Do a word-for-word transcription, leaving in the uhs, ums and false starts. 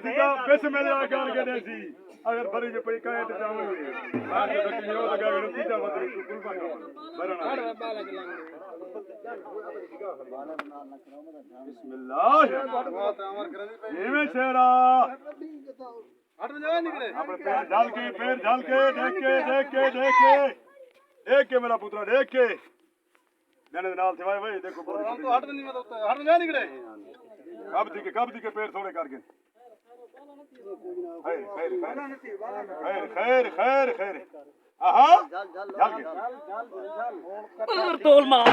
بسم اللہ کر کے ݙیسی۔ اگر بھری جو پئی کہے تے جاویں۔ ہاں، جو بچی ہو تو گئے، تیجا بدری کو کل بھرنا۔ بسم اللہ۔ ایویں شیرا۔ اپݨے پیر جھل کے، پیر جھل کے، ݙیکھ کے، ݙیکھ کے، ݙیکھ کے۔ ݙیکھ کے میرا پترا، ݙیکھ کے۔ ݙیکھ کے نال تھے وائے، وائے، ݙیکھو، بہت ہٹ ویندی میں تو اتھے، ہٹ ویندی نکلے۔ کب دی کے، کب دی کے پیر تھوڑے کر کے۔ خیر، خیر، خیر۔ خیر، خیر، خیر، خیر۔ آہا۔ جھل کے۔ پتر تول مار۔